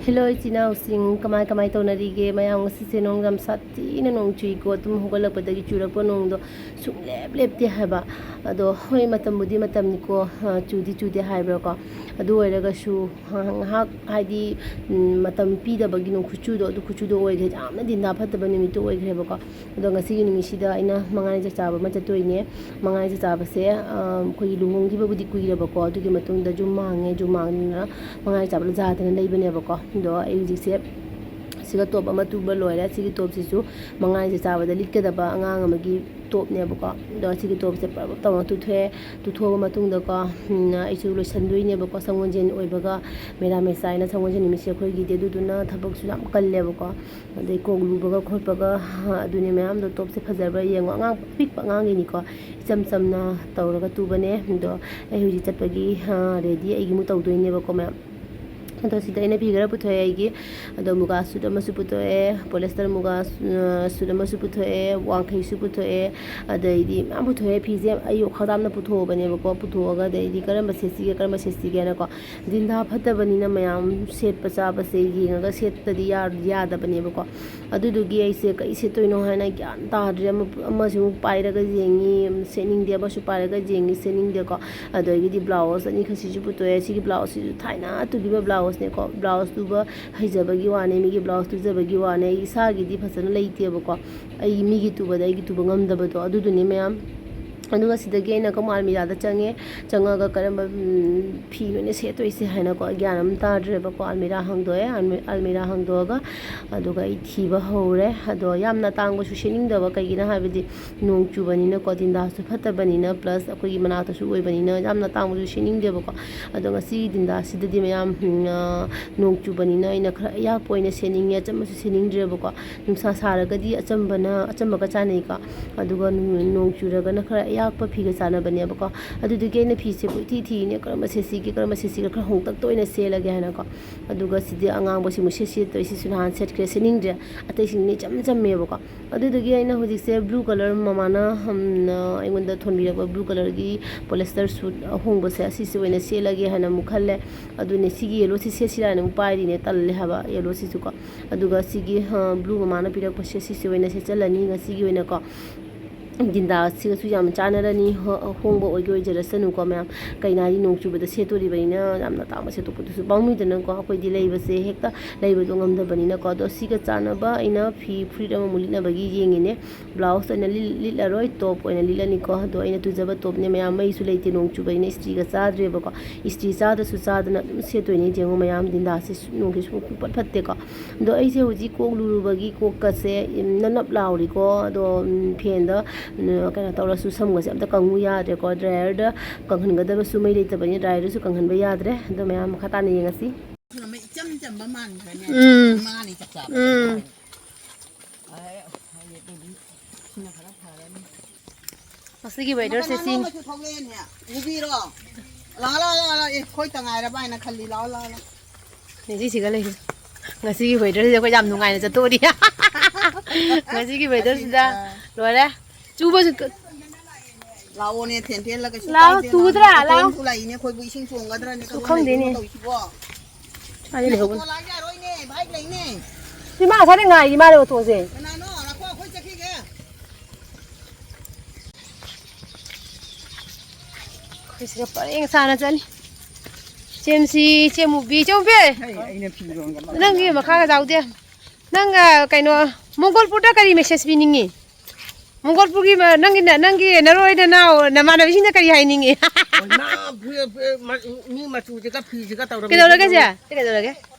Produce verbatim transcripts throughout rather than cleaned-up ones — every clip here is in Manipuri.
ꯍꯦꯜꯂꯣ ꯏꯆꯤꯟ ꯏꯅꯥꯎꯁꯤꯡ, ꯀꯃꯥꯏ ꯀꯃꯥꯏ ꯇꯧꯅꯔꯤꯒꯦ? ꯃꯌꯥꯝ ꯉꯁꯤꯁꯦ ꯅꯣꯡ ꯌꯥꯝ ꯁꯥꯊꯤꯅ ꯅꯣꯡ ꯆꯨꯏꯀꯣ꯫ ꯇꯨꯝ ꯍꯧꯒꯠꯂꯛꯄꯗꯒꯤ ꯆꯨꯔꯛꯄ ꯅꯣꯡꯗꯣ ꯁꯨꯡꯂꯦꯞ ꯂꯦꯞꯇꯦ ꯍꯥꯏꯕ꯫ ꯑꯗꯣ ꯍꯣꯏ, ꯃꯇꯝꯕꯨꯗꯤ ꯃꯇꯝꯅꯤꯀꯣ, ꯑ, ꯆꯨꯗꯤ ꯆꯨꯗꯦ ꯍꯥꯏꯕ꯭ꯔꯥꯀꯣ꯫ ꯑꯗꯨ ꯑꯣꯏꯔꯒꯁꯨ ꯉꯥꯏꯍꯥꯛ ꯍꯥꯏꯗꯤ, ꯎꯝ, ꯃꯇꯝ ꯄꯤꯗꯕꯒꯤ ꯅꯣꯡ ꯈꯨꯆꯨꯗꯣ, ꯑꯗꯨ ꯈꯨꯆꯨꯗꯣ ꯑꯣꯏꯈ꯭ꯔꯦ꯫ ꯌꯥꯝꯅ ꯗꯤꯟꯗꯥ ꯐꯠꯇꯕ ꯅꯨꯃꯤꯠꯇꯣ ꯑꯣꯏꯈ꯭ꯔꯦꯕꯀꯣ꯫ ꯑꯗꯣ ꯉꯁꯤꯒꯤ ꯅꯨꯃꯤꯠꯁꯤꯗ ꯑꯩꯅ ꯃꯉꯥꯅꯤ ꯆꯥꯛ ꯆꯥꯕ ꯑꯃ ꯆꯠꯇꯣꯏꯅꯦ꯫ ꯃꯉꯥꯅꯤ ꯆꯥꯛ ꯆꯥꯕꯁꯦ, ꯑ, ꯑꯩꯈꯣꯏꯒꯤ ꯂꯨꯍꯣꯡꯈꯤꯕꯕꯨꯗꯤ ꯀꯨꯏꯔꯕꯀꯣ, ꯑꯗꯨꯒꯤ ꯃꯇꯨꯡꯗ ꯌꯨꯝ ꯍꯥꯡꯉꯦ꯫ ꯌꯨꯝ ꯍꯥꯡꯗꯅ ꯃꯉꯥꯅꯤ ꯆꯥꯕ ꯌꯥꯗꯅ ꯂꯩꯕꯅꯦꯕꯀꯣ꯫ ꯑꯗꯣ ꯑꯩ ꯍꯧꯖꯤꯛꯁꯦ ꯁꯤꯒ ꯇꯣꯞ ꯑꯃ ꯇꯨꯕ ꯂꯣꯏꯔꯦ꯫ ꯁꯤꯒꯤ ꯇꯣꯞꯁꯤꯁꯨ ꯃꯉꯥꯅꯤ ꯆꯥꯛ ꯆꯥꯕꯗ ꯂꯤꯠꯀꯗꯕ ꯑꯉꯥꯡ ꯑꯃꯒꯤ ꯇꯣꯞꯅꯦꯕꯀꯣ꯫ ꯑꯗꯣ ꯁꯤꯒꯤ ꯇꯣꯞꯁꯦ ꯄ꯭ꯔꯞ ꯄ꯭ꯔꯞ ꯇꯧꯅ ꯇꯨꯊꯣꯛꯑꯦ꯫ ꯇꯨꯊꯣꯛꯑꯕ ꯃꯇꯨꯡꯗꯀꯣ, ꯎꯝ, ꯑꯩꯁꯨ ꯂꯣꯏꯁꯟꯗꯣꯏꯅꯦꯕꯀꯣ꯫ ꯁꯪꯒꯣꯜꯁꯦꯟ ꯑꯣꯏꯕꯒ ꯃꯦꯔꯥ ꯃꯦꯁꯥ ꯍꯥꯏꯅ ꯁꯪꯒꯣꯜꯁꯦꯟ ꯅꯨꯃꯤꯠꯁꯦ ꯑꯩꯈꯣꯏꯒꯤꯗꯤ, ꯑꯗꯨꯗꯨꯅ ꯊꯕꯛꯁꯨ ꯌꯥꯝ ꯀꯜꯂꯦꯕꯀꯣ꯫ ꯑꯗꯩ ꯀꯣꯛ ꯂꯨꯕꯒ ꯈꯣꯠꯄꯒ, ꯑꯗꯨꯅꯦ ꯃꯌꯥꯝꯗꯣ꯫ ꯇꯣꯞꯁꯦ ꯐꯖꯕ꯭ꯔꯥ ꯌꯦꯡꯉꯣ꯫ ꯑꯉꯥꯡ ꯑꯄꯤꯛꯄ ꯑꯉꯥꯡꯒꯤꯅꯤꯀꯣ꯫ ꯏꯆꯝ ꯆꯝꯅ ꯇꯧꯔꯒ ꯇꯨꯕꯅꯦ꯫ ꯑꯗꯣ ꯑꯩ ꯍꯧꯖꯤꯛ ꯆꯠꯄꯒꯤ, ꯑ, ꯔꯦꯗꯤ ꯑꯩꯒꯤ ꯑꯃꯨꯛ ꯇꯧꯗꯣꯏꯅꯦꯕꯀꯣ ꯃꯌꯥꯝ꯫ ꯑꯗꯣ ꯁꯤꯗ ꯑꯩꯅ ꯐꯤ ꯈꯔ ꯄꯨꯊꯣꯛꯑꯦ ꯑꯩꯒꯤ꯫ ꯑꯗꯣ ꯃꯨꯒꯥ ꯁꯨꯠ ꯑꯃꯁꯨ ꯄꯨꯊꯣꯛꯑꯦ, ꯄꯣꯂꯤꯁꯇꯔ ꯃꯨꯒꯥ, ꯑ, ꯁꯨꯠ ꯑꯃꯁꯨ ꯄꯨꯊꯣꯛꯑꯦ, ꯋꯥꯡꯈꯩꯁꯨ ꯄꯨꯊꯣꯛꯑꯦ꯫ ꯑꯗꯩꯗꯤ ꯃꯌꯥꯝ ꯄꯨꯊꯣꯛꯑꯦ꯫ ꯐꯤꯁꯦ ꯑꯩ ꯈꯗꯥꯝꯅ ꯄꯨꯊꯣꯛꯑꯕꯅꯦꯕꯀꯣ꯫ ꯄꯨꯊꯣꯛꯑꯒ ꯑꯗꯩꯗꯤ ꯀꯔꯝꯕ ꯁꯦꯠꯁꯤꯒꯦ, ꯀꯔꯝꯕ ꯁꯦꯠꯁꯤꯒꯦꯅꯀꯣ꯫ ꯗꯤꯟꯗꯥ ꯐꯠꯇꯕꯅꯤꯅ ꯃꯌꯥꯝ ꯁꯦꯠꯄ ꯆꯥꯕꯁꯦ ꯌꯦꯡꯉꯒ ꯁꯦꯠꯇꯗꯤ ꯌꯥ-, ꯌꯥꯗꯕꯅꯦꯕꯀꯣ꯫ ꯑꯗꯨꯗꯨꯒꯤ ꯑꯩꯁꯦ ꯀꯩ ꯁꯦꯠꯇꯣꯏꯅꯣ ꯍꯥꯏꯅ ꯒ꯭ꯌꯥꯟ ꯇꯥꯗ꯭ꯔꯦ꯫ ꯑꯃ, ꯑꯃꯁꯨ ꯑꯃꯨꯛ ꯄꯥꯏꯔꯒ ꯌꯦꯡꯉꯤ, ꯁꯦꯠꯅꯤꯡꯗꯦ, ꯑꯃꯁꯨ ꯄꯥꯏꯔꯒ ꯌꯦꯡꯉꯤ, ꯁꯦꯠꯅꯤꯡꯗꯦꯀꯣ꯫ ꯑꯗꯒꯤꯗꯤ ꯕ꯭ꯂꯥꯎꯁ ꯑꯅꯤꯈꯛꯁꯤꯁꯨ ꯄꯨꯊꯣꯛꯑꯦ꯫ ꯁꯤꯒꯤ ꯕ꯭ꯂꯥꯎꯁꯁꯤꯁꯨ ꯊꯥꯏꯅ ꯇꯨꯈꯤꯕ ꯕ꯭ꯂꯥꯎꯁꯅꯦꯀꯣ꯫ ꯕ꯭ꯂꯥꯎꯁ ꯇꯨꯕ ꯍꯩꯖꯕꯒꯤ ꯋꯥꯅꯦ, ꯃꯤꯒꯤ ꯕ꯭ꯂꯥꯎꯁ ꯇꯨꯖꯕꯒꯤ ꯋꯥꯅꯦ, ꯑꯩ ꯏꯁꯥꯒꯤꯗꯤ ꯐꯖꯅ ꯂꯩꯇꯦꯕꯀꯣ꯫ ꯑꯩ ꯃꯤꯒꯤ ꯇꯨꯕꯗ ꯑꯩꯒꯤ ꯇꯨꯕ ꯉꯝꯗꯕꯗꯣ ꯑꯗꯨꯗꯨꯅꯦ ꯃꯌꯥꯝ꯫ ꯑꯗꯨꯒ ꯁꯤꯗꯒꯤ ꯑꯩꯅ ꯀꯃꯥꯟ ꯃꯤꯔꯥꯗ ꯆꯪꯉꯦ꯫ ꯆꯪꯉꯒ ꯀꯔꯝꯕ, ꯎꯝ, ꯐꯤꯅꯣ ꯑꯩꯅ ꯁꯦꯠꯇꯣꯏꯁꯦ ꯍꯥꯏꯅꯀꯣ, ꯒ꯭ꯌꯥꯟ ꯑꯃ ꯇꯥꯗ꯭ꯔꯦꯕꯀꯣ꯫ ꯑꯜꯃꯤꯔꯥ ꯍꯥꯡꯗꯣꯛꯑꯦ꯫ ꯑꯜꯃꯤ-, ꯑꯜꯃꯤꯔꯥ ꯍꯥꯡꯗꯣꯛꯑꯒ ꯑꯗꯨꯒ ꯑꯩ ꯊꯤꯕ ꯍꯧꯔꯦ꯫ ꯑꯗꯣ ꯌꯥꯝꯅ ꯇꯥꯡꯕꯁꯨ ꯁꯦꯠꯅꯤꯡꯗꯕ, ꯀꯩꯒꯤꯅꯣ ꯍꯥꯏꯕꯗꯤ ꯅꯣꯡ ꯆꯨꯕꯅꯤꯅꯀꯣ, ꯗꯤꯟꯗꯥꯁꯨ ꯐꯠꯇꯕꯅꯤꯅ, plus ꯑꯩꯈꯣꯏꯒꯤ ꯃꯅꯥꯛꯇꯁꯨ ꯑꯣꯏꯕꯅꯤꯅ ꯌꯥꯝꯅ ꯇꯥꯡꯕꯁꯨ ꯁꯦꯠꯅꯤꯡꯗꯦꯕꯀꯣ꯫ ꯑꯗꯣ ꯉꯁꯤꯒꯤ ꯗꯤꯟꯗꯥꯁꯤꯗꯗꯤ ꯃꯌꯥꯝ, ꯎꯝ, ꯑ, ꯅꯣꯡ ꯆꯨꯕꯅꯤꯅ ꯑꯩꯅ ꯈꯔ ꯑꯌꯥꯛꯄ ꯑꯣꯏꯅ ꯁꯦꯠꯅꯤꯡꯉꯦ, ꯑꯆꯝꯕꯁꯨ ꯁꯦꯠꯅꯤꯡꯗ꯭ꯔꯦꯕꯀꯣ꯫ ꯅꯨꯡꯁꯥ ꯁꯥꯔꯒꯗꯤ ꯑꯆꯝꯕꯅ, ꯑꯆꯝꯕꯒ ꯆꯥꯅꯩꯀꯣ꯫ ꯑꯗꯨꯒ ꯅꯣꯡ ꯆꯨꯔꯒꯅ ꯈꯔ ꯌꯥꯛꯄ ꯐꯤꯒ ꯆꯥꯟꯅꯕꯅꯦꯕꯀꯣ꯫ ꯑꯗꯨꯗꯨꯒꯤ ꯑꯩꯅ ꯐꯤꯁꯦ ꯀꯣꯏꯊꯤ ꯊꯤꯔꯤꯅꯦ, ꯀꯔꯝꯕ ꯁꯦꯠꯁꯤꯒꯦ, ꯀꯔꯝꯕ ꯁꯦꯠꯁꯤꯒꯦ, ꯈꯔ ꯍꯣꯡꯇꯛꯇ ꯑꯣꯏꯅ ꯁꯦꯠꯂꯒꯦ ꯍꯥꯏꯅꯀꯣ꯫ ꯑꯗꯨꯒ ꯁꯤꯗꯤ ꯑꯉꯥꯡꯕꯁꯤ ꯑꯃꯨꯛ ꯁꯦꯠ ꯁꯦꯠꯇꯣꯏ, ꯁꯤꯁꯨ ꯅꯍꯥꯟ ꯁꯦꯠꯈ꯭ꯔꯦ, ꯁꯦꯠꯅꯤꯡꯗ꯭ꯔꯦ꯫ ꯑꯇꯩꯁꯤꯡꯅ ꯏꯆꯝ ꯆꯝꯃꯦꯕꯀꯣ꯫ ꯑꯗꯨꯗꯨꯒꯤ ꯑꯩꯅ ꯍꯧꯖꯤꯛꯁꯦ blue colour ꯃꯃꯥꯅ, ꯎꯝ, ꯑꯩꯉꯣꯟꯗ ꯊꯣꯟꯕꯤꯔꯛꯄ blue colourꯒꯤ polyester suit ꯑꯍꯣꯡꯕꯁꯦ, ꯑꯁꯤꯁꯦ ꯑꯣꯏꯅ ꯁꯦꯠꯂꯒꯦ ꯍꯥꯏꯅ ꯑꯃꯨꯛ ꯈꯜꯂꯦ꯫ ꯑꯗꯨꯅꯦ, ꯁꯤꯒꯤ yellowꯁꯤ ꯁꯦꯠꯁꯤꯔꯥꯅ ꯑꯃꯨꯛ ꯄꯥꯏꯔꯤꯅꯦ, ꯇꯜꯂꯦ ꯍꯥꯏꯕ yellowꯁꯤꯁꯨꯀꯣ꯫ ꯑꯗꯨꯒ ꯁꯤꯒꯤ, ꯑ, blue ꯃꯃꯥꯅ ꯄꯤꯔꯛꯄꯁꯦ, ꯁꯤꯁꯦ ꯑꯣꯏꯅ ꯁꯦꯠꯆꯜꯂꯅꯤ ꯉꯁꯤꯒꯤ ꯑꯣꯏꯅꯀꯣ꯫ ꯗꯤꯟꯗꯥꯁꯤꯒꯁꯨ ꯌꯥꯝ ꯆꯥꯟꯅꯔꯅꯤ, ꯍꯣ-, ꯍꯣꯡꯕ ꯑꯣꯏꯒꯦ ꯑꯣꯏꯖꯔꯁꯅꯨꯀꯣ ꯃꯌꯥꯝ꯫ ꯀꯩꯅꯣ ꯍꯥꯏꯗꯤ, ꯅꯣꯡ ꯆꯨꯕꯗ ꯁꯦꯠꯇꯣꯔꯤꯕꯅꯤꯅ ꯌꯥꯝꯅ ꯑꯇꯥꯡꯕ ꯁꯦꯠꯇꯣꯛꯄꯗꯨꯁꯨ ꯄꯥꯝꯃꯨꯏꯗꯅꯀꯣ, ꯑꯩꯈꯣꯏꯗꯤ ꯂꯩꯕꯁꯦ ꯍꯦꯛꯇ ꯂꯩꯕꯗꯣ ꯉꯝꯗꯕꯅꯤꯅꯀꯣ꯫ ꯑꯗꯣ ꯁꯤꯒ ꯆꯥꯟꯅꯕ ꯑꯩꯅ ꯐꯤ ꯐꯨꯔꯤꯠ ꯑꯃꯃꯨꯛ ꯂꯤꯠꯅꯕꯒꯤ ꯌꯦꯡꯉꯤꯅꯦ꯫ Blouse ꯑꯣꯏꯅ ꯂꯤꯠ-, ꯂꯤꯠꯂꯔꯣꯏ, top ꯑꯣꯏꯅ ꯂꯤꯠꯂꯅꯤꯀꯣ꯫ ꯑꯗꯣ ꯑꯩꯅ ꯇꯨꯖꯕ topꯅꯦ ꯃꯌꯥꯝ, ꯃꯩꯁꯨ ꯂꯩꯇꯦ, ꯅꯣꯡ ꯆꯨꯕꯅꯤꯅ ꯏꯁꯇ꯭ꯔꯤꯒ ꯆꯥꯗ꯭ꯔꯦꯕꯀꯣ꯫ ꯏꯁꯇ꯭ꯔꯤ ꯆꯥꯗ꯭ꯔꯁꯨ ꯆꯥꯗꯅ ꯑꯗꯨꯝ ꯁꯦꯠꯇꯣꯏꯅꯦ꯫ ꯌꯦꯡꯉꯣ ꯃꯌꯥꯝ, ꯗꯤꯟꯗꯥꯁꯦ ꯅꯣꯡꯁꯦ ꯁꯨꯡꯄꯠ ꯄꯠꯇꯦꯀꯣ꯫ ꯑꯗꯣ ꯑꯩꯁꯦ ꯍꯧꯖꯤꯛ ꯀꯣꯛ ꯂꯨꯔꯨꯕꯒꯤ ꯀꯣꯛꯀꯁꯦ ꯅꯞ ꯅꯞ ꯂꯥꯎꯔꯤꯀꯣ꯫ ꯑꯗꯣ, ꯎꯝ, fanꯗ, ꯎꯝ, ꯀꯩꯅꯣ ꯇꯧꯔꯁꯨ ꯁꯝꯒꯁꯦ ꯑꯝꯇ ꯀꯪꯉꯨ ꯌꯥꯗ꯭ꯔꯦꯀꯣ꯫ Dryerꯗ ꯀꯪꯍꯟꯒꯗꯕꯁꯨ ꯃꯩ ꯂꯩꯇꯕꯅꯤꯅ dryerꯗꯁꯨ ꯀꯪꯍꯟꯕ ꯌꯥꯗ꯭ꯔꯦ꯫ ꯑꯗꯣ ꯃꯌꯥꯝ ꯃꯈꯥ ꯇꯥꯅ ꯌꯦꯡꯉꯁꯤ꯫ ꯏꯆꯝ ꯆꯝꯕ ꯃꯥꯟꯈ꯭ꯔꯅꯦ꯫ ꯎꯝ꯫ ꯃꯥꯅꯤ ꯆꯞ ꯆꯥꯕ꯫ ꯎꯝ꯫ ꯑꯦ, ꯍꯥꯏꯌꯦ ꯑꯗꯨꯗꯤ ꯁꯤꯅ ꯈꯔ ꯐꯔꯅꯤ꯫ ꯉꯁꯤꯒꯤ weatherꯁꯦ ꯁꯤꯅꯤ꯫ ꯀꯅꯥꯅꯣꯝꯃꯁꯨ ꯊꯣꯛꯂꯛꯑꯦꯅꯦ꯫ ꯎꯕꯤꯔꯣ? ꯂꯥꯛꯑꯣ, ꯂꯥꯛꯑꯣ, ꯂꯥꯛꯑꯣ, ꯂꯥꯛꯑꯣ꯫ ꯑꯦ, ꯑꯩꯈꯣꯏꯇ ꯉꯥꯏꯔꯕ ꯍꯥꯏꯅ ꯈꯜꯂꯤ꯫ ꯂꯥꯛꯑꯣ, ꯂꯥꯛꯑꯣ, ꯂꯥꯛꯑꯣ꯫ ꯉꯁꯤꯁꯤꯒ ꯂꯩ꯫ ꯉꯁꯤꯒꯤ weatherꯁꯤꯗ ꯑꯩꯈꯣꯏ ꯌꯥꯝ ꯅꯨꯡꯉꯥꯏꯅ ꯆꯠꯊꯣꯛꯑꯅꯤ꯫ ꯉꯁꯤꯒꯤ weatherꯁꯤꯗ ꯂꯣꯏꯔꯦ꯫ ꯆꯨꯕꯁꯨ ꯀ-, ꯂꯥꯛꯑꯣꯅꯦ, ꯊꯦꯟ ꯊꯦꯟꯂꯒ ꯁꯤ ꯂꯥꯛꯑꯣ, ꯀꯥꯏꯗꯦ ꯇꯨꯗ꯭ꯔꯥ? ꯅꯪ ꯂꯥꯛꯑꯣ꯫ ꯅꯇꯣꯝꯇ ꯂꯥꯛꯏꯅꯦ, ꯑꯩꯈꯣꯏꯕꯨ ꯏꯁꯤꯡ ꯆꯣꯡꯒꯗ꯭ꯔꯅꯦ, ꯑꯁ, ꯀꯗꯣꯝ ꯈꯪꯗꯦꯅꯦ꯫ ꯂꯩꯗꯣꯏꯅꯣ ꯇꯧꯔꯤꯁꯤꯕꯣ? ꯁ꯭ꯋꯥꯏꯗ ꯂꯩꯍꯧꯕꯅꯤ꯫ ꯅꯪ ꯂꯥꯛ ꯌꯥꯔꯣꯏꯅꯦ, ꯚꯥꯏ ꯂꯩꯅꯦ꯫ ꯁꯤ ꯃꯥ ꯉꯁꯥꯏꯗꯩ ꯉꯥꯏꯔꯤ ꯃꯥꯅꯦ ꯑꯣꯇꯣꯁꯦ꯫ ꯀꯅꯥꯅꯣ? ꯂꯥꯛꯈꯣ, ꯑꯩꯈꯣꯏ ꯆꯠꯈꯤꯒꯦ꯫ ꯑꯩꯈꯣꯏ ꯁꯤꯒ ꯄꯔꯦꯡ ꯁꯥꯅ ꯆꯠꯂꯤ꯫ ꯆꯦꯝꯁꯤ, ꯆꯦꯝꯃꯨꯕꯤ, ꯆꯦꯝꯃꯨꯕꯤ! ꯑꯩ, ꯑꯩꯅ ꯐꯤꯔꯣꯟꯒ ꯂꯧ-, ꯅꯪꯒꯤ ꯃꯈꯥꯒ ꯆꯥꯎꯗꯦ꯫ ꯅꯪ, ꯑ, ꯀꯩꯅꯣ, ꯃꯣꯡꯒꯣꯜꯄꯨꯔꯗ ꯀꯔꯤ message ꯄꯤꯅꯤꯡꯉꯤ? ꯃꯣꯡꯒꯣꯜꯄꯨꯔꯒꯤ ꯃ-, ꯅꯪꯒꯤ ꯅ-, ꯅꯪꯒꯤ ꯅꯔꯣꯏ ꯅꯅꯥꯎ ꯅꯃꯥꯟꯅꯕꯤꯁꯤꯡꯗ ꯀꯔꯤ ꯍꯥꯏꯅꯤꯡꯉꯤ? ꯑꯣꯏꯃꯥ, ꯐꯨ-, ꯐꯨ-, ꯃ-, ꯃꯤ ꯃꯆꯨꯁꯤꯒ ꯐꯤꯁꯤꯒ ꯇꯧꯔꯝꯃꯤ ꯀꯩꯗꯧꯔꯒꯦ ꯁꯦ? ꯀꯩꯗꯧꯔꯒꯦ?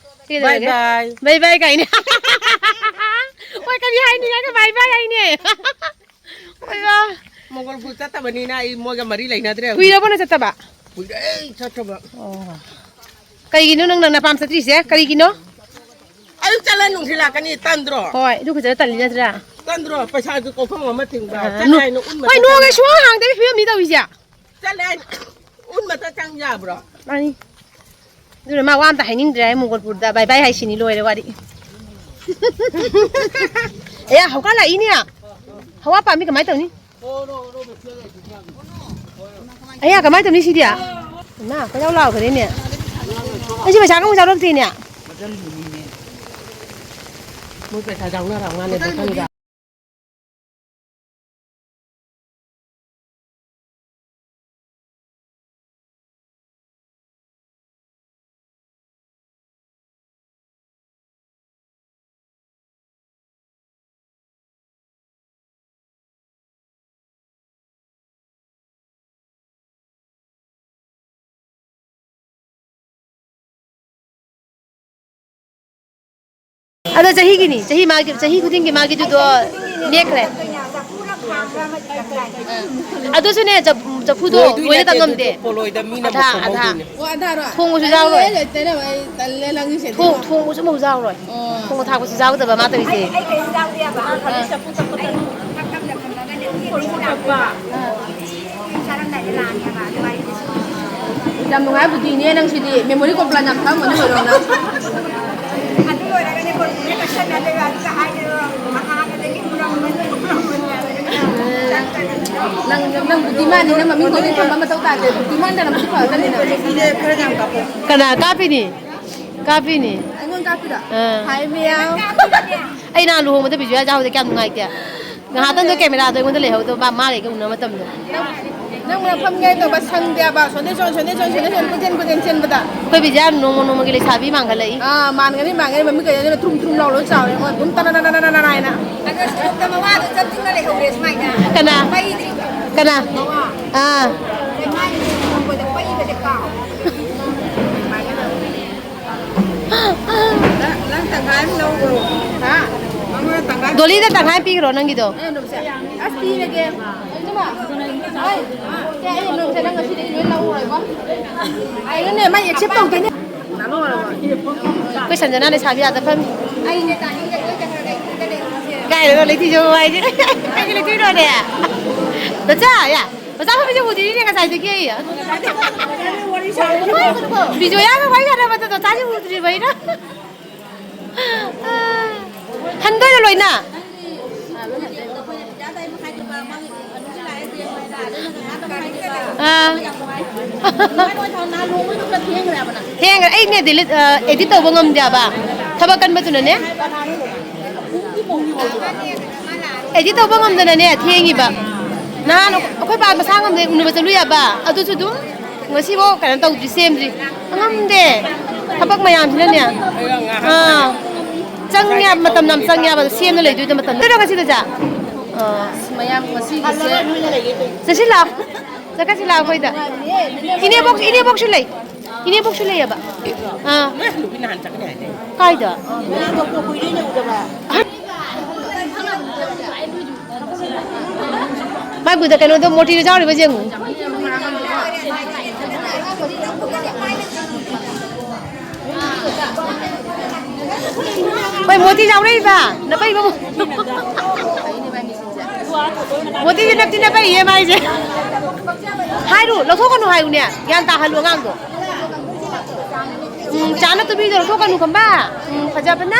ꯁꯤ ꯀꯩꯗꯧꯔꯒꯦ? Bye bye꯫ Bye bye ꯀꯥꯏꯅ꯫ ꯍꯣꯏ, ꯀꯔꯤ ꯍꯥꯏꯅꯤꯡꯉꯒ bye bye ꯍꯥꯏꯅꯦ? ꯑꯣꯏꯃꯥ꯫ ꯃꯣꯡꯒꯣꯜꯕꯨ ꯆꯠꯇꯕꯅꯤꯅ ꯑꯩ ꯃꯣꯏꯒ ꯃꯔꯤ ꯂꯩꯅꯗ꯭ꯔꯦ ꯍꯧꯖꯤꯛ꯫ ꯀꯨꯏꯔꯕꯣ ꯅꯪ ꯆꯠꯇꯕ? ꯀꯨꯏꯔꯦ ꯆꯠꯇꯕ꯫ ꯑꯣ꯫ ꯀꯩꯒꯤꯅꯣ ꯅꯪ, ꯅꯪ ꯅꯄꯥꯝ ꯆꯠꯇ꯭ꯔꯤꯁꯦ? ꯀꯔꯤꯒꯤꯅꯣ? ꯑꯌꯨꯛ ꯆꯠꯂ ꯅꯨꯡꯊꯤꯜ ꯂꯥꯛꯀꯅꯤ, ꯇꯟꯗ꯭ꯔꯣ? ꯍꯣꯏ, ꯑꯗꯨ ꯈꯛꯇ ꯇꯜꯂꯤ ꯅꯠꯇ꯭ꯔꯥ? ꯀꯟꯗ꯭ꯔꯣ? ꯄꯩꯁꯥꯁꯨ ꯀꯣꯛꯐꯝ ꯑꯃ ꯊꯤꯡꯕ꯫ ꯑ, ꯆꯠꯂꯦ ꯅꯣ-, ꯍꯥꯏꯅ ꯎꯟ ꯍꯣꯏ, ꯃꯊꯛ ꯅꯣꯡꯒ ꯆꯪ ꯌꯥ-, ꯁꯨꯡꯍꯥꯡ ꯍꯥꯡꯗꯕꯤ ꯐꯤꯕꯝꯅꯤ ꯇꯧꯔꯤꯁꯦ꯫ ꯆꯠꯂꯦ ꯍꯥꯏꯅ ꯎꯟ ꯃꯊꯛ ꯆꯪ ꯌꯥꯕ꯭ꯔꯣ? ꯃꯥꯅꯤ꯫ ꯑꯗꯨꯅ ꯃꯥ ꯋꯥ ꯑꯝꯇ ꯍꯥꯏꯅꯤꯡꯗ꯭ꯔꯦ ꯍꯥꯏ, ꯃꯣꯡꯒꯣꯜꯄꯨꯔꯗ ꯕꯥꯏ ꯕꯥꯏ ꯍꯥꯏꯁꯤꯅꯤ, ꯂꯣꯏꯔꯦ ꯋꯥꯔꯤ꯫ ꯑꯦ, ꯍꯧꯒꯠꯂꯛꯏꯅꯦ꯫ ꯍꯋꯥ ꯄꯥꯝꯃꯤ ꯀꯃꯥꯏꯅ ꯇꯧꯅꯤ? ꯑꯌꯥ, ꯀꯃꯥꯏꯅ ꯇꯧꯅꯤ ꯁꯤꯗꯤ? ꯏꯃꯥ, ꯀꯣꯏꯂꯥꯎ ꯂꯥꯎꯈ꯭ꯔꯦꯅꯦ꯫ ꯑꯩꯁꯦ ꯄꯩꯁꯥꯒ ꯑꯃꯨꯛ ꯌꯥꯎꯔꯛꯇꯦꯅꯦ꯫ ꯃꯣꯏ ꯄꯩꯁꯥ ꯌꯥꯎꯅꯔ ꯃꯥꯜꯂꯦ ꯃꯊꯪꯗ꯫ ꯑꯗꯣ ꯆꯍꯤꯒꯤꯅꯤ, ꯆꯍꯤ ꯃꯥꯒꯤ, ꯆꯍꯤ ꯈꯨꯗꯤꯡꯒꯤ ꯃꯥꯒꯤꯗꯨꯗꯣ ꯅꯦꯛꯈ꯭ꯔꯦ꯫ ꯑꯗꯨꯁꯨꯅꯦ, ꯆꯞ-, ꯆꯐꯨꯗꯣ ꯂꯣꯏꯗꯣꯏ ꯂꯣꯏꯅ ꯅꯠꯇꯦ, ꯇꯝꯉꯝꯗꯦ꯫ ꯑꯗꯨꯗꯣ ꯄꯣꯂꯣꯏꯗ ꯃꯤꯅ ꯑꯙꯥ, ꯄꯨꯊꯣꯛꯍꯧꯗꯣꯏꯅꯦ꯫ ꯑꯣ, ꯑꯙꯥꯔꯣ? ꯊꯣꯡꯕꯁꯨ ꯌꯥꯎꯔꯣꯏ꯫ ꯑꯩ ꯂꯩꯇꯦꯅꯦ, ꯑꯩ ꯇꯜꯂꯦ, ꯅꯪꯒꯤ ꯁꯦꯠꯇꯣ꯫ ꯊꯣꯡ-, ꯊꯣꯡꯕꯁꯨ ꯑꯃꯐꯥꯎ ꯌꯥꯎꯔꯣꯏ꯫ ꯑꯣ꯫ ꯊꯣꯡꯕ ꯊꯥꯛꯄꯁꯨ ꯌꯥꯎꯗꯕ ꯃꯥ ꯇꯧꯔꯤꯁꯦ꯫ ꯑꯩ, ꯑꯩ ꯀꯩꯁꯨ ꯌꯥꯎꯗꯦꯕ꯫ ꯑꯥ꯫ ꯆꯐꯨ ꯆꯐꯨ ꯇꯧꯔꯣ꯫ ꯑꯩ ꯀꯛ ꯀꯛꯅ ꯊꯝꯃꯒꯅꯦ, ꯊꯦꯡ ꯊꯦꯡ ꯂꯥꯛꯄ꯫ ꯑꯥ꯫ ꯌꯨꯝ ꯆꯥꯔꯝꯗꯥꯏꯗ ꯂꯥꯛꯑꯅꯤ ꯍꯥꯏꯕ, ꯑꯗꯨ ꯋꯥꯔꯤꯗꯨꯁꯨ꯫ ꯌꯥꯝ ꯅꯨꯡꯉꯥꯏꯕ ꯕꯨꯙꯤꯅꯦ ꯅꯪꯁꯤꯗꯤ꯫ Memory card ꯄ꯭ꯂꯥꯟ ꯌꯥꯝ ꯊꯥꯔꯝꯒꯅꯤ ꯂꯣꯏꯔꯝꯅ꯫ ꯑꯗꯨ ꯂꯣꯏꯔꯒꯅꯦ ꯀꯣꯟ ꯀꯨꯝꯅ ꯀꯛꯁꯟꯅꯗꯣꯏꯕ, ꯑꯗꯨꯒ ꯍꯥꯏꯗꯣꯏꯕ, ꯑꯍꯥꯟꯕꯗꯒꯤ ꯎꯔꯝꯕꯅꯤ, ꯎꯔꯝꯕꯅꯤ ꯍꯥꯏꯕ꯫ ꯅꯪ, ꯅꯪ ꯕꯨꯙꯤꯃꯥꯟꯅꯤꯅ ꯃꯃꯤꯡ ꯍꯧꯖꯤꯛ ꯊꯝꯕ ꯃꯊꯧ ꯇꯥꯗꯦ꯫ ꯕꯨꯙꯤꯃꯥꯟꯗꯅ ꯃꯁꯤ ꯐꯔꯛꯀꯅꯤ ꯅꯪ꯫ ꯀꯅꯥ ꯀꯥꯞꯄꯤꯅꯤ? ꯀꯥꯞꯄꯤꯅꯤ꯫ ꯑꯩꯉꯣꯟꯗ ꯀꯥꯞꯄꯤꯔꯣ? ꯑꯥ꯫ ꯍꯥꯏ ꯃꯌꯥꯝ꯫ ꯑꯩ ꯅꯍꯥꯟ ꯂꯨꯍꯣꯡꯕꯗ ꯕꯤꯖꯨ ꯌꯥꯎꯗꯦ, ꯀꯌꯥꯝ ꯅꯨꯡꯉꯥꯏꯇꯦ꯫ ꯉꯥꯏꯍꯥꯛꯇꯪꯗꯣ ꯀꯦꯃꯦꯔꯥꯗꯣ ꯑꯩꯉꯣꯟꯗ ꯂꯩꯍꯧꯗꯕ, ꯃꯥ, ꯃꯥꯒ ꯑꯩꯒ ꯎꯅꯕ ꯃꯇꯝꯗꯣ꯫ ꯅꯪ, ꯅꯪ ꯃꯅꯥꯛ ꯐꯝꯒꯦ ꯇꯧꯕ ꯁꯪꯗꯦꯕ꯫ ꯁꯣꯟꯗꯩ ꯁꯣꯟ, ꯁꯣꯟꯗꯩ ꯁꯣꯟ, ꯁꯣꯟꯗꯩ ꯁꯣꯟ, ꯀꯣꯏꯆꯦꯟ ꯀꯣꯏꯆꯦꯟ ꯆꯦꯟꯕꯗ꯫ ꯑꯩꯈꯣꯏ ꯕꯤꯖꯤꯌꯥ ꯅꯣꯡꯃ ꯅꯣꯡꯃꯒꯤ ꯂꯩꯁꯥꯕꯤ ꯃꯥꯟꯈꯠꯂꯛꯏ꯫ ꯑꯥ, ꯃꯥꯟꯒꯅꯤ, ꯃꯥꯟꯒꯅꯤ꯫ ꯃꯃꯤꯠ ꯀꯩꯗ ꯊꯨꯝ ꯊꯨꯝ ꯂꯥꯎꯔꯒ ꯆꯥꯎꯔꯦ꯫ ꯑꯩꯉꯣꯟꯗ ꯑꯗꯨꯝ ꯇꯅ ꯅ ꯅ ꯅ ꯅ ꯅ ꯍꯥꯏꯅ꯫ ꯑꯗꯣ ꯁꯣꯝꯗ ꯃꯋꯥꯗꯣ ꯆꯞ ꯇꯤꯡꯅ ꯂꯩꯍꯧꯔꯦ ꯁꯨꯃꯥꯏꯅ꯫ ꯀꯅꯥ? ꯄꯩꯗ꯭ꯔꯤꯕ꯫ ꯀꯅꯥ? ꯃꯋꯥ꯫ ꯑꯥ꯫ ꯂꯩꯃꯥꯏ ꯊꯣꯡꯕꯗ ꯄꯩꯕꯁꯦ ꯀꯥꯎ꯫ ꯅꯪ, ꯅꯪ ꯇꯪꯈꯥꯏ ꯑꯃ ꯂꯧꯈ꯭ꯔꯣ꯫ ꯍꯥ? ꯃꯉꯣꯟꯗ ꯇꯪꯈꯥꯏ꯫ ꯗꯣꯂꯤꯗ ꯇꯪꯈꯥꯏ ꯄꯤꯈ꯭ꯔꯣ ꯅꯪꯒꯤꯗꯣ꯫ ꯑꯩ ꯑꯗꯨꯝ ꯁꯦ-, ꯑꯁ, ꯄꯤꯔꯒꯦ꯫ ꯏꯃꯥ, ꯍꯣꯏ꯫ ꯁꯦ, ꯑꯩ ꯑꯗꯨꯝ ꯁꯦ, ꯅꯪ ꯉꯁꯤꯗꯒꯤ ꯂꯣꯏ ꯂꯧꯔꯣꯏꯀꯣ꯫ ꯑꯩꯅꯅꯦ, ꯃꯥ accept ꯇꯧꯗꯣꯏꯅꯦ꯫ ꯑꯩꯈꯣꯏ ꯁꯟꯖꯅꯥ ꯂꯩꯁꯥꯕꯤ ꯑꯥꯗ ꯐꯝꯃꯤ꯫ ꯑꯩꯅꯦ ꯇꯥꯅꯤꯡꯗꯦ, ꯂꯣꯏ ꯀꯩꯅꯣ ꯂꯩ-, ꯂꯩ-, ꯂꯩ-, ꯍꯥꯏꯔꯒ ꯂꯩꯊꯤꯖꯧ ꯍꯥꯏꯁꯦ꯫ ꯑꯩꯒꯤ ꯂꯩꯊꯤꯔꯣꯅꯦ꯫ ꯗꯣꯆꯥ, ꯌꯥ꯫ ꯗꯣꯆꯥ ꯐꯝꯃꯤꯁꯦ ꯎꯗ꯭ꯔꯤꯅꯦ ꯉꯁꯥꯏꯗꯒꯤ ꯑꯩ꯫ ꯕꯤꯖꯣꯌꯥꯒ ꯋꯥꯔꯤ ꯁꯥꯟꯅꯕꯗ ꯗꯣꯆꯥꯁꯦ ꯎꯗ꯭ꯔꯤꯕ ꯑꯩꯅ꯫ ꯍꯟꯗꯣꯏꯔꯣ ꯂꯣꯏꯅ? ꯑꯥ꯫ ꯊꯦꯡꯈ꯭ꯔꯦ꯫ ꯑꯩꯅꯦ delete, ꯑ, edit ꯇꯧꯕ ꯉꯝꯗꯦꯕ꯫ ꯊꯕꯛ ꯀꯟꯕꯗꯨꯅꯅꯦ꯫ Edit ꯇꯧꯕ ꯉꯝꯗꯅꯅꯦ ꯊꯦꯡꯉꯤꯕ꯫ ꯅꯍꯥꯟ ꯑꯩꯈꯣꯏ ꯄꯥ ꯃꯁꯥ ꯉꯝꯗꯦ ꯎꯅꯕ ꯆꯠꯂꯨ ꯌꯥꯕ꯫ ꯑꯗꯨꯁꯨ ꯑꯗꯨꯝ ꯉꯁꯤꯐꯥꯎ ꯀꯩꯅꯣ ꯇꯧꯗ꯭ꯔꯤ, ꯁꯦꯝꯗ꯭ꯔꯤ꯫ ꯉꯝꯗꯦ꯫ ꯊꯕꯛ ꯃꯌꯥꯝꯁꯤꯅꯅꯦ꯫ ꯑꯥ꯫ ꯆꯪꯉꯦ ꯍꯥꯏꯕ, ꯃꯇꯝ ꯌꯥꯝ ꯆꯪꯉꯦ ꯍꯥꯏꯕ, ꯁꯦꯝꯅ ꯂꯩꯗꯣꯏꯗꯣ ꯃꯇꯝ꯫ ꯀꯩꯅꯣ ꯉꯁꯤꯗ ꯆꯥ? ꯑꯥ꯫ ꯃꯌꯥꯝ ꯉꯁꯤꯒꯤꯁꯦ꯫ ꯆꯠꯁꯤꯜꯂꯣ꯫ ꯆꯠꯈ꯭ꯔꯁꯤ ꯂꯥꯛꯑꯣ ꯑꯩꯈꯣꯏꯗ꯫ ꯏꯅꯦꯕꯣꯛ-, ꯏꯅꯦꯕꯣꯛꯁꯨ ꯂꯩ꯫ ꯏꯅꯦꯕꯣꯛꯁꯨ ꯂꯩꯌꯦꯕ꯫ ꯑꯥ꯫ ꯅꯨꯄꯤ ꯅꯍꯥꯟ ꯆꯠꯀꯅꯤ ꯍꯥꯏꯗꯥꯏꯅꯦ? ꯀꯥꯏꯗ? ꯃꯥꯏ ꯒꯨꯗ ꯀꯩꯅꯣꯗꯣ ꯃꯣꯇꯤꯗꯣ ꯆꯥꯎꯔꯤꯕ ꯌꯦꯡꯉꯨ꯫ ꯍꯣꯏ, ꯃꯣꯇꯤ ꯌꯥꯎꯔꯛꯏꯕ꯫ ꯅꯄꯩꯕ ꯃꯣ-, ꯃꯣꯇꯤꯁꯦ ꯅꯞꯇꯤ ꯅꯄꯩꯌꯦ ꯃꯥꯏꯁꯦ꯫ ꯍꯥꯏꯔꯨ, ꯂꯧꯊꯣꯛꯀꯅꯨ ꯍꯥꯏꯌꯨꯅꯦ꯫ ꯒ꯭ꯌꯥꯟ ꯇꯥꯍꯜꯂꯨ ꯑꯉꯥꯡꯗꯣ꯫ ꯎꯝ, ꯆꯥꯅ ꯇꯨꯕꯤꯗꯣ ꯂꯧꯊꯣꯛꯀꯅꯨ ꯈꯪꯕ꯫ ꯎꯝ, ꯐꯖꯕꯅ꯫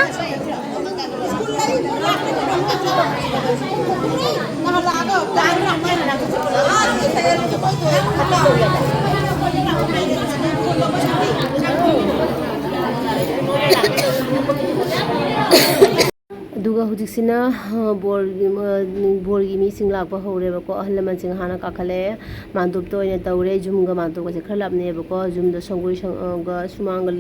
ꯑꯗꯨꯒ ꯍꯧꯖꯤꯛꯁꯤꯅ, ꯑ, ꯕꯣꯔꯒꯤ, ꯑ, ꯕꯣꯔꯒꯤ ꯃꯤꯁꯤꯡ ꯂꯥꯛꯄ ꯍꯧꯔꯦꯕꯀꯣ꯫ ꯑꯍꯜ ꯂꯃꯟꯁꯤꯡ ꯍꯥꯟꯅ ꯀꯥꯈꯠꯂꯛꯑꯦ꯫ ꯃꯥꯟꯗꯣꯞꯇ ꯑꯣꯏꯅ ꯇꯧꯔꯦ꯫ ꯌꯨꯝꯒ ꯃꯥꯟꯗꯣꯞꯀꯁꯦ ꯈꯔ ꯂꯥꯞꯅꯩꯌꯦꯕꯀꯣ꯫ ꯌꯨꯝꯗ ꯁꯪꯒꯣꯏ ꯁꯪ-, ꯑ, ꯒ ꯁꯨꯃꯥꯡꯒ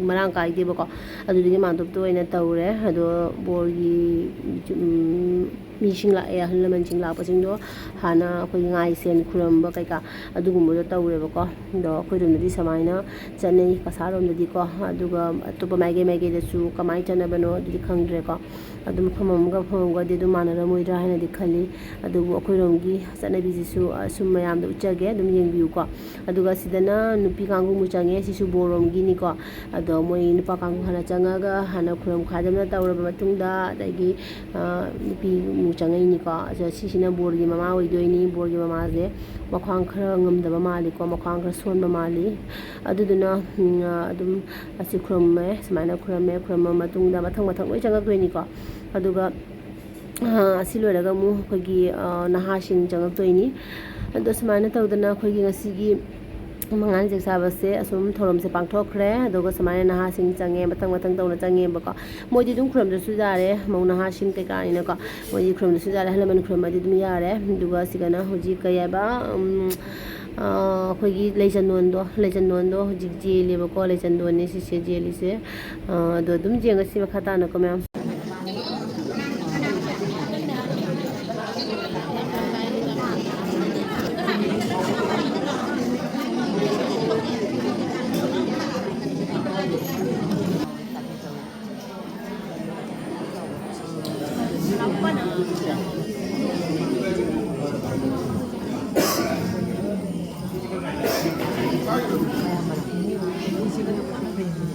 ꯃꯔꯥꯡ ꯀꯥꯏꯗꯦꯕꯀꯣ꯫ ꯑꯗꯨꯗꯨꯒꯤ ꯃꯥꯟꯗꯣꯞꯇ ꯑꯣꯏꯅ ꯇꯧꯔꯦ꯫ ꯑꯗꯣ ꯕꯣꯔꯒꯤ, ꯎꯝ, ꯃꯤꯁꯤꯡ ꯂꯥꯛꯑꯦ, ꯑꯍꯜ ꯂꯃꯟꯁꯤꯡ ꯂꯥꯛꯄꯁꯤꯡꯗꯣ ꯍꯥꯟꯅ ꯑꯩꯈꯣꯏꯒꯤ ꯉꯥꯏ ꯁꯦꯟ ꯈꯨꯔꯝꯕ ꯀꯩꯀꯥ ꯑꯗꯨꯒꯨꯝꯕꯗꯣ ꯇꯧꯔꯦꯕꯀꯣ꯫ ꯑꯗꯣ ꯑꯩꯈꯣꯏꯔꯣꯝꯗꯗꯤ ꯁꯨꯃꯥꯏꯅ ꯆꯠꯅꯩ ꯀꯁꯥꯔꯣꯝꯗꯗꯤꯀꯣ꯫ ꯑꯗꯨꯒ ꯑꯇꯣꯞꯄ ꯃꯥꯏꯀꯩ ꯃꯥꯏꯀꯩꯗꯁꯨ ꯀꯃꯥꯏꯅ ꯆꯠꯅꯕꯅꯣ ꯑꯗꯨꯗꯤ ꯈꯪꯗ꯭ꯔꯦꯀꯣ꯫ ꯑꯗꯨꯝ ꯃꯐꯝ ꯑꯃꯒ ꯃꯐꯝ ꯑꯃꯒꯗꯤ ꯑꯗꯨꯝ ꯃꯥꯟꯅꯔꯝꯃꯣꯏꯗ꯭ꯔꯥ ꯍꯥꯏꯅꯗꯤ ꯈꯜꯂꯤ꯫ ꯑꯗꯨꯕꯨ ꯑꯩꯈꯣꯏꯔꯣꯝꯒꯤ ꯆꯠꯅꯕꯤꯁꯤꯁꯨ ꯑꯁꯨꯝ ꯃꯌꯥꯝꯗ ꯎꯠꯆꯒꯦ, ꯑꯗꯨꯝ ꯌꯦꯡꯕꯤꯌꯨꯀꯣ꯫ ꯑꯗꯨꯒ ꯁꯤꯗꯅ ꯅꯨꯄꯤ ꯀꯥꯡꯕꯨ ꯑꯃꯨꯛ ꯆꯪꯉꯦ, ꯁꯤꯁꯨ ꯕꯣꯔꯔꯣꯝꯒꯤꯅꯤꯀꯣ꯫ ꯑꯗꯣ ꯃꯣꯏ ꯅꯨꯄꯥ ꯀꯥꯡꯕꯨ ꯍꯥꯟꯅ ꯆꯪꯉꯒ ꯍꯥꯟꯅ ꯈꯨꯔꯨꯝ ꯈꯥꯖꯝꯅ ꯇꯧꯔꯕ ꯃꯇꯨꯡꯗ, ꯑꯗꯒꯤ, ꯑ, ꯅꯨꯄꯤ ꯑꯃꯨꯛ ꯆꯪꯉꯛꯏꯅꯤꯀꯣ꯫ ꯑꯗꯣ ꯁꯤꯁꯤꯅ ꯕꯣꯔꯒꯤ ꯃꯃꯥ ꯑꯣꯏꯗꯣꯏꯅꯤ꯫ ꯕꯣꯔꯒꯤ ꯃꯃꯥꯁꯦ ꯃꯈ꯭ꯋꯥꯡ ꯈꯔ ꯉꯝꯗꯕ ꯃꯥꯜꯂꯤꯀꯣ, ꯃꯈ꯭ꯋꯥꯡ ꯈꯔ ꯁꯣꯟꯕ ꯃꯥꯜꯂꯤ꯫ ꯑꯗꯨꯗꯨꯅ, ꯎꯝ, ꯑ, ꯑꯗꯨꯝ ꯑꯁꯤ ꯈꯨꯔꯨꯝꯃꯦ, ꯁꯨꯃꯥꯏꯅ ꯈꯨꯔꯝꯃꯦ꯫ ꯈꯨꯔꯝꯃ ꯃꯇꯨꯡꯗ ꯃꯊꯪ ꯃꯊꯪ ꯂꯣꯏ ꯆꯪꯉꯛꯇꯣꯏꯅꯤꯀꯣ꯫ ꯑꯗꯨꯒ, ꯑ, ꯑꯁꯤ ꯂꯣꯏꯔꯒ ꯑꯃꯨꯛ ꯑꯩꯈꯣꯏꯒꯤ, ꯑ, ꯅꯍꯥꯁꯤꯡ ꯆꯪꯉꯛꯇꯣꯏꯅꯤ꯫ ꯑꯗꯣ ꯁꯨꯃꯥꯏꯅ ꯇꯧꯗꯅ ꯑꯩꯈꯣꯏꯒꯤ ꯉꯁꯤꯒꯤ ꯃꯉꯥꯅꯤ ꯆꯥꯛ ꯆꯥꯕꯁꯦ ꯑꯁꯨꯝ ꯊꯧꯔꯝꯁꯦ ꯄꯥꯡꯊꯣꯛꯈ꯭ꯔꯦ꯫ ꯑꯗꯨꯒ ꯁꯨꯃꯥꯏꯅ ꯅꯍꯥꯁꯤꯡ ꯆꯪꯉꯦ, ꯃꯊꯪ ꯃꯊꯪ ꯇꯧꯅ ꯆꯪꯉꯦꯕꯀꯣ꯫ ꯃꯣꯏꯗꯤ ꯑꯗꯨꯝ ꯈꯨꯔꯨꯝꯗ꯭ꯔꯁꯨ ꯌꯥꯔꯦ, ꯃꯧ ꯅꯍꯥꯁꯤꯡ ꯀꯩꯀꯥꯅꯤꯅꯀꯣ꯫ ꯃꯣꯏꯗꯤ ꯈꯨꯔꯨꯝꯗ꯭ꯔꯁꯨ ꯌꯥꯔꯦ, ꯑꯍꯜ ꯂꯃꯟ ꯈꯨꯔꯨꯝꯃꯗꯤ ꯑꯗꯨꯝ ꯌꯥꯔꯦ꯫ ꯑꯗꯨꯒ ꯁꯤꯒꯅ ꯍꯧꯖꯤꯛ ꯀꯩ ꯍꯥꯏꯕ, ꯎꯝ, ꯑ, ꯑꯩꯈꯣꯏꯒꯤ ꯂꯩꯆꯟꯗꯣꯟꯗꯣ, ꯂꯩꯆꯟꯗꯣꯟꯗꯣ ꯍꯧꯖꯤꯛ ꯆꯦꯜꯂꯦꯕꯀꯣ꯫ ꯂꯩꯆꯟꯗꯣꯟꯅꯦ ꯁꯤꯁꯦ ꯆꯦꯜꯂꯤꯁꯦ꯫ ꯑ, ꯑꯗꯣ ꯑꯗꯨꯝ ꯌꯦꯡꯉꯁꯤ ꯃꯈꯥ ꯇꯥꯅꯀꯣ ꯃꯌꯥꯝ꯫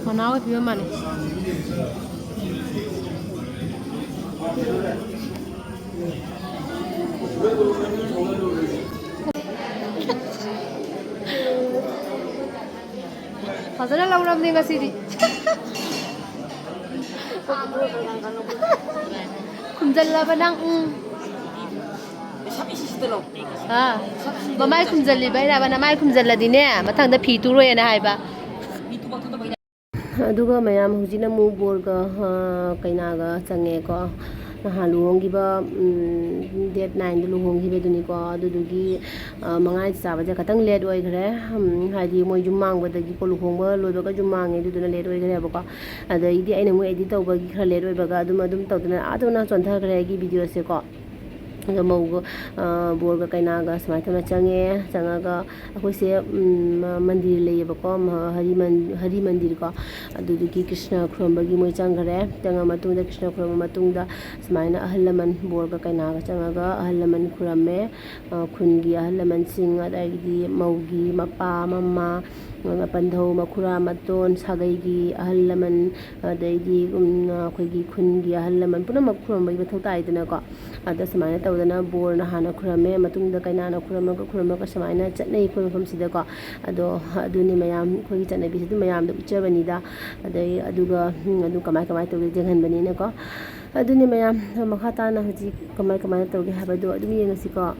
ꯃꯅꯥꯎꯒꯤ ꯐꯤꯕꯝ ꯃꯥꯜꯂꯦ꯫ ꯐꯖꯅ ꯂꯧꯔꯝꯅꯦ ꯉꯁꯤꯗꯤ꯫ ꯈꯨꯝꯖꯜꯂꯕ ꯅꯪ, ꯎꯝ꯫ ꯑꯥ, ꯃꯃꯥꯏ ꯈꯨꯝꯖꯜꯂꯤꯕ ꯑꯩꯅ ꯍꯥꯏꯕ, ꯅꯃꯥꯏ ꯈꯨꯝꯖꯜꯂꯗꯤꯅꯦ, ꯃꯊꯪꯗ ꯐꯤ ꯇꯨꯔꯣꯏꯅ ꯍꯥꯏꯕ꯫ ꯑꯗꯨꯒ ꯃꯌꯥꯝ ꯍꯧꯖꯤꯛꯅ ꯑꯃꯨꯛ ꯕꯣꯔꯒ, ꯑ, ꯀꯩꯅꯥꯒ ꯆꯪꯉꯦꯀꯣ꯫ ꯅꯍꯥꯟ ꯂꯨꯍꯣꯡꯈꯤꯕ, ꯎꯝ, date nine ꯗ ꯂꯨꯍꯣꯡꯈꯤꯕꯗꯨꯅꯤꯀꯣ꯫ ꯑꯗꯨꯗꯨꯒꯤ, ꯑ, ꯃꯉꯥꯅꯤ ꯆꯥꯕꯁꯦ ꯈꯤꯇꯪ late ꯑꯣꯏꯈ꯭ꯔꯦ꯫ ꯎꯝ, ꯍꯥꯏꯗꯤ ꯃꯣꯏ ꯌꯨꯝ ꯃꯥꯡꯕꯗꯒꯤꯀꯣ, ꯂꯨꯍꯣꯡꯕ ꯂꯣꯏꯕꯒ ꯌꯨꯝ ꯃꯥꯡꯉꯦ, ꯑꯗꯨꯗꯨꯅ late ꯑꯣꯏꯈ꯭ꯔꯦꯕꯀꯣ꯫ ꯑꯗꯩꯗꯤ ꯑꯩꯅ ꯃꯣꯏ edit ꯇꯧꯕꯒꯤ ꯈꯔ late ꯑꯣꯏꯕꯒ ꯑꯗꯨꯝ, ꯑꯗꯨꯝ ꯇꯧꯗꯅ ꯑꯥꯗ ꯑꯣꯏꯅ ꯆꯣꯟꯊꯈ꯭ꯔꯦ ꯑꯩꯒꯤ video ꯁꯦꯀꯣ꯫ ꯑꯗꯣ ꯃꯧꯒ, ꯑ, ꯕꯣꯔꯒ ꯀꯩꯅꯥꯒ ꯁꯨꯃꯥꯏꯅ ꯇꯧꯅ ꯆꯪꯉꯦ꯫ ꯆꯪꯉꯒ ꯑꯩꯈꯣꯏꯁꯦ, ꯎꯝ, ꯃ-, ꯃꯟꯗꯤꯔ ꯂꯩꯌꯦꯕꯀꯣ, ꯃ-, ꯍꯔꯤ ꯃꯟ-, ꯍꯔꯤ ꯃꯟꯗꯤꯔ ꯀꯣ꯫ ꯑꯗꯨꯗꯨꯒꯤ ꯀ꯭ꯔꯤꯁꯅ ꯈꯨꯔꯨꯝꯕꯒꯤ ꯃꯣꯏ ꯆꯪꯈ꯭ꯔꯦ꯫ ꯆꯪꯉ ꯃꯇꯨꯡꯗ, ꯀ꯭ꯔꯤꯁꯅ ꯈꯨꯔꯨꯝꯕ ꯃꯇꯨꯡꯗ ꯁꯨꯃꯥꯏꯅ ꯑꯍꯜ ꯂꯃꯟ ꯕꯣꯔꯒ ꯀꯩꯅꯥꯒ ꯆꯪꯉꯒ ꯑꯍꯜ ꯂꯃꯟ ꯈꯨꯔꯝꯃꯦ꯫ ꯑ, ꯈꯨꯟꯒꯤ ꯑꯍꯜ ꯂꯃꯟꯁꯤꯡ, ꯑꯗꯒꯤꯗꯤ ꯃꯧꯒꯤ ꯃꯄꯥ, ꯃꯃꯥ, ꯃꯄꯟꯊꯧ, ꯃꯈꯨꯔꯥ, ꯃꯇꯣꯟ, ꯁꯥꯒꯩꯒꯤ ꯑꯍꯜ ꯂꯃꯟ, ꯑꯗꯩꯗꯤ, ꯎꯝ, ꯑꯩꯈꯣꯏꯒꯤ ꯈꯨꯟꯒꯤ ꯑꯍꯜ ꯂꯃꯟ ꯄꯨꯝꯅꯃꯛ ꯈꯨꯔꯨꯝꯕꯒꯤ ꯃꯊꯧ ꯇꯥꯏꯗꯅꯀꯣ꯫ ꯑꯗ ꯁꯨꯃꯥꯏꯅ ꯇꯧꯗꯅ ꯕꯣꯔꯅ ꯍꯥꯟꯅ ꯈꯨꯔꯝꯃꯦ, ꯃꯇꯨꯡꯗ ꯀꯩꯅꯥꯅ ꯈꯨꯔꯝꯃꯒ, ꯈꯨꯔꯝꯃꯒ ꯁꯨꯃꯥꯏꯅ ꯆꯠꯅꯩ ꯑꯩꯈꯣꯏ ꯃꯐꯝꯁꯤꯗꯀꯣ꯫ ꯑꯗꯣ ꯑꯗꯨꯅꯤ ꯃꯌꯥꯝ, ꯑꯩꯈꯣꯏꯒꯤ ꯆꯠꯅꯕꯤꯁꯤ ꯑꯗꯨꯝ ꯃꯌꯥꯝꯗ ꯎꯠꯆꯕꯅꯤꯗ꯫ ꯑꯗꯩ ꯑꯗꯨꯒ, ꯎꯝ, ꯑꯗꯨ ꯀꯃꯥꯏ, ꯀꯃꯥꯏ ꯇꯧꯒꯦ ꯌꯦꯡꯍꯟꯕꯅꯤꯅꯀꯣ꯫ ꯑꯗꯨꯅꯤ ꯃꯌꯥꯝ, ꯃꯈꯥ ꯇꯥꯅ ꯍꯧꯖꯤꯛ ꯀꯃꯥꯏ, ꯀꯃꯥꯏꯅ ꯇꯧꯒꯦ ꯍꯥꯏꯕꯗꯣ ꯑꯗꯨꯝ ꯌꯦꯡꯉꯁꯤꯀꯣ꯫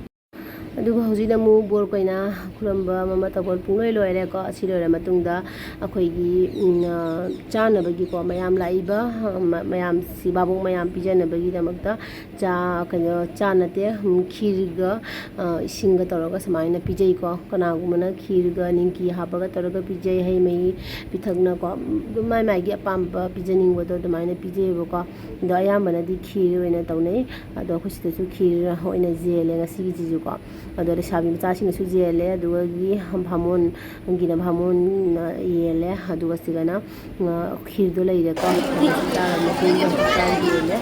ꯑꯗꯨꯒ ꯍꯧꯖꯤꯛꯅ ꯑꯃꯨꯛ ꯕꯣꯔ ꯀꯩꯅꯥ ꯈꯨꯔꯝꯕ ꯑꯃ ꯃꯇꯧ ꯄꯨꯡꯂꯣꯏ ꯂꯣꯏꯔꯦꯀꯣ꯫ ꯑꯁꯤ ꯂꯣꯏꯔ ꯃꯇꯨꯡꯗ ꯑꯩꯈꯣꯏꯒꯤ, ꯎꯝ, ꯑ, ꯆꯥꯅꯕꯒꯤꯀꯣ, ꯃꯌꯥꯝ ꯂꯥꯛꯏꯕ, ꯑ, ꯃ-, ꯃꯌꯥꯝꯁꯤ, ꯚꯥꯕꯣꯛ ꯃꯌꯥꯝ ꯄꯤꯖꯅꯕꯒꯤꯗꯃꯛꯇ ꯆꯥ, ꯀꯩꯅꯣ, ꯆꯥ ꯅꯠꯇꯦ, ꯎꯝ, ꯈꯤꯔꯒ, ꯑ, ꯏꯁꯤꯡꯒ ꯇꯧꯔꯒ ꯁꯨꯃꯥꯏꯅ ꯄꯤꯖꯩꯀꯣ꯫ ꯀꯅꯥꯒꯨꯝꯕꯅ ꯈꯤꯔꯒ ꯅꯤꯡꯀꯤ ꯍꯥꯞꯄꯒ ꯇꯧꯔꯒ ꯄꯤꯖꯩ, ꯍꯩ ꯃꯍꯤ ꯄꯤꯊꯛꯅꯀꯣ꯫ ꯑꯗꯨꯝ ꯃꯥꯏ ꯃꯥꯏꯒꯤ ꯑꯄꯥꯝꯕ ꯄꯤꯖꯅꯤꯡꯕꯗꯣ ꯑꯗꯨꯃꯥꯏꯅ ꯄꯤꯖꯩꯌꯦꯕꯀꯣ꯫ ꯑꯗꯣ ꯑꯌꯥꯝꯕꯅꯗꯤ ꯈꯤꯔ ꯑꯣꯏꯅ ꯇꯧꯅꯩ꯫ ꯑꯗꯣ ꯑꯩꯈꯣꯏ ꯁꯤꯗꯁꯨ ꯈꯤꯔ ꯑꯣꯏꯅ ꯌꯦꯜꯂꯦ ꯉꯁꯤꯒꯤꯁꯤꯁꯨꯀꯣ꯫ ꯑꯗꯣ ꯂꯩꯁꯥꯕꯤ ꯃꯆꯥꯁꯤꯡꯅꯁꯨ ꯌꯦꯜꯂꯦ, ꯑꯗꯨꯒꯤ ꯚꯥꯃꯣꯟꯒꯤꯅ ꯚꯥꯃꯣꯟꯅ ꯌꯦꯜꯂꯦ, ꯑꯗꯨꯒ ꯁꯤꯗꯅ, ꯑ, ꯈꯤꯔꯗꯣ ꯂꯩꯔꯦꯀꯣ꯫ ꯑꯗꯨꯁꯨ ꯆꯥꯔꯕ ꯃꯇꯨꯡꯗ ꯆꯥꯛ ꯌꯦꯜꯂꯦ꯫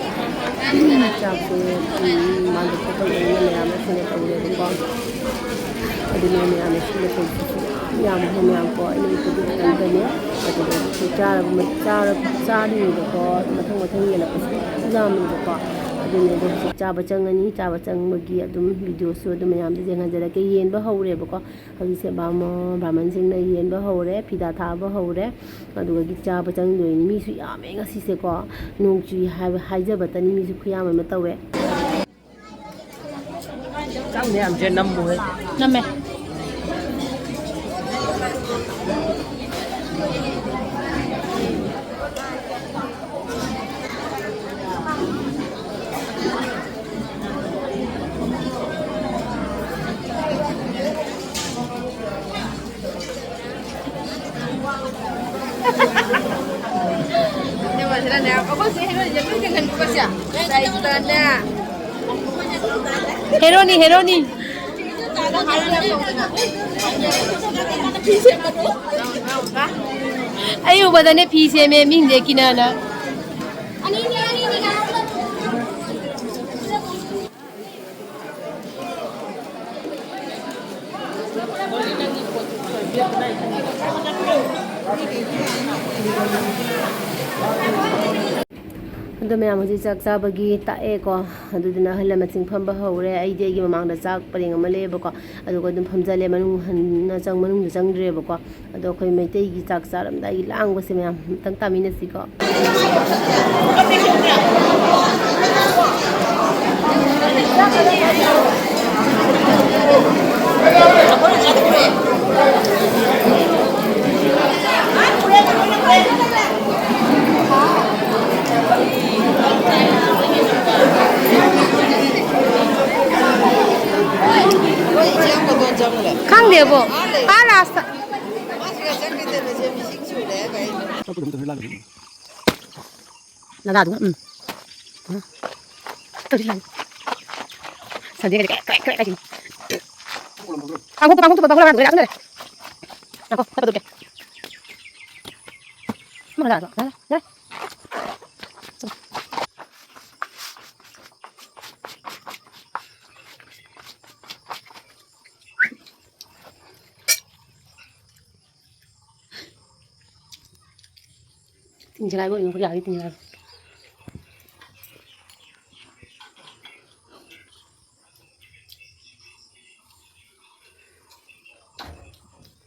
ꯆꯥꯛꯁꯦ, ꯎꯝ, ꯃꯥꯟꯗꯣꯞꯇ ꯇꯧꯕꯅꯤꯅ ꯃꯌꯥꯝꯅ ꯊꯨꯅ ꯇꯧꯔꯦꯕꯀꯣ꯫ ꯑꯗꯨꯅ ꯃꯌꯥꯝꯅ ꯁꯤꯗ ꯇꯧꯕꯁꯤꯁꯨ ꯌꯥꯝ ꯌꯥꯝꯈ꯭ꯔꯦ ꯃꯌꯥꯝꯀꯣ꯫ ꯑꯩꯅ ꯎꯠꯄꯗꯤ ꯈꯤꯇꯪꯗꯅꯦ꯫ ꯑꯗꯨꯒ ꯆꯥꯔꯕ ꯃ-, ꯆꯥꯔ-, ꯆꯥꯔꯤꯉꯩꯗꯀꯣ, ꯃꯊꯪ ꯃꯊꯪ ꯌꯦꯜꯂꯛꯄꯁꯨ ꯃꯌꯥꯝ ꯌꯥꯝꯃꯦꯕꯀꯣ꯫ ꯑꯗꯨꯅꯦ ꯑꯗꯣ ꯍꯧꯖꯤꯛ ꯆꯥꯕ ꯆꯪꯉꯅꯤ꯫ ꯆꯥꯕ ꯆꯪꯕꯒꯤ ꯑꯗꯨꯝ video ꯁꯨ ꯑꯗꯨꯝ ꯃꯌꯥꯝꯗ ꯌꯦꯡꯍꯟꯖꯔꯛꯀꯦ꯫ ꯌꯦꯟꯕ ꯍꯧꯔꯦꯕꯀꯣ꯫ ꯍꯧꯖꯤꯛꯁꯦ ꯕꯥꯃꯣꯟ, ꯕ꯭ꯔꯥꯍꯃꯟꯁꯤꯡꯅ ꯌꯦꯟꯕ ꯍꯧꯔꯦ, ꯐꯤꯗꯥ ꯊꯥꯕ ꯍꯧꯔꯦ꯫ ꯑꯗꯨꯒ ꯆꯥꯕ ꯆꯪꯗꯣꯏꯅꯤ꯫ ꯃꯤꯁꯨ ꯌꯥꯝꯃꯦ ꯉꯁꯤꯁꯦꯀꯣ꯫ ꯅꯣꯡ ꯆꯨꯏ ꯍꯥꯏꯕ, ꯍꯥꯏꯖꯕꯇꯅꯤ, ꯃꯤꯁꯨ ꯈꯨꯌꯥꯝ ꯑꯃ ꯇꯧꯋꯦ꯫ ꯆꯥꯛ ꯃꯌꯥꯝꯁꯦ ꯅꯝꯃꯨꯍꯦ꯫ ꯅꯝꯃꯦ꯫ ꯍꯦꯔꯣꯅꯤ, ꯍꯦꯔꯣꯅꯤ꯫ ꯑꯩ ꯎꯕꯗꯅꯦ ꯐꯤ ꯁꯦꯝꯃꯦ ꯃꯤꯡꯁꯦ ꯀꯤꯅꯅ꯫ ꯑꯗꯣ ꯃꯌꯥꯝ ꯍꯧꯖꯤꯛ ꯆꯥꯛ ꯆꯥꯕꯒꯤ ꯇꯥꯛꯑꯦꯀꯣ꯫ ꯑꯗꯨꯗꯨꯅ ꯑꯍꯜ ꯂꯃꯟꯁꯤꯡ ꯐꯝꯕ ꯍꯧꯔꯦ꯫ ꯑꯩꯗꯤ ꯑꯩꯒꯤ ꯃꯃꯥꯡꯗ ꯆꯥꯛ ꯄꯔꯦꯡ ꯑꯃ ꯂꯩꯌꯦꯕꯀꯣ꯫ ꯑꯗꯨꯒ ꯑꯗꯨꯝ ꯐꯝꯖꯜꯂꯦ꯫ ꯃꯅꯨꯡ ꯍꯟꯅ ꯆꯪ-, ꯃꯅꯨꯡꯗ ꯆꯪꯗ꯭ꯔꯦꯕꯀꯣ꯫ ꯑꯗꯣ ꯑꯩꯈꯣꯏ ꯃꯩꯇꯩꯒꯤ ꯆꯥꯛ ꯆꯥꯔꯝꯗꯥꯏꯒꯤ ꯂꯥꯡꯕꯁꯦ ꯃꯌꯥꯝ ꯑꯝꯇꯪ ꯇꯥꯃꯤꯟꯅꯁꯤꯀꯣ꯫ ꯈꯪꯗꯦꯕꯣ꯫ ꯑꯥ ꯂꯥꯁꯇ꯫ ꯅꯒꯥꯗꯨꯒ, ꯎꯝ꯫ ꯇꯧꯔꯤ ꯂꯥꯡ꯫ ꯁꯟꯗꯦꯒꯗꯤ ꯀ꯭ꯔꯦꯛ, ꯀ꯭ꯔꯦꯛ, ꯀ꯭ꯔꯦꯛ ꯍꯥꯏꯁꯤꯅꯤ꯫ ꯀꯥꯡꯍꯧ, ꯀꯥꯡꯍꯧ ꯊꯣꯡꯕ ꯍꯣꯠꯅꯕ ꯉꯝꯗ꯭ꯔꯦ, ꯉꯥꯛꯇꯪ ꯂꯩꯔꯦ꯫ ꯉꯥꯏꯈꯣ, ꯆꯠꯄꯗꯣ ꯀꯦ꯫ ꯑꯃ ꯂꯥꯛꯑꯕ? ꯂꯥꯛꯑꯦ, ꯂꯥꯛꯑꯦ꯫ ꯇꯤꯟꯁꯦ ꯂꯥꯏꯕ ꯑꯣꯏꯅ ꯌꯥꯔꯤ ꯇꯤꯟꯁꯦ ꯂꯥꯏꯕ꯫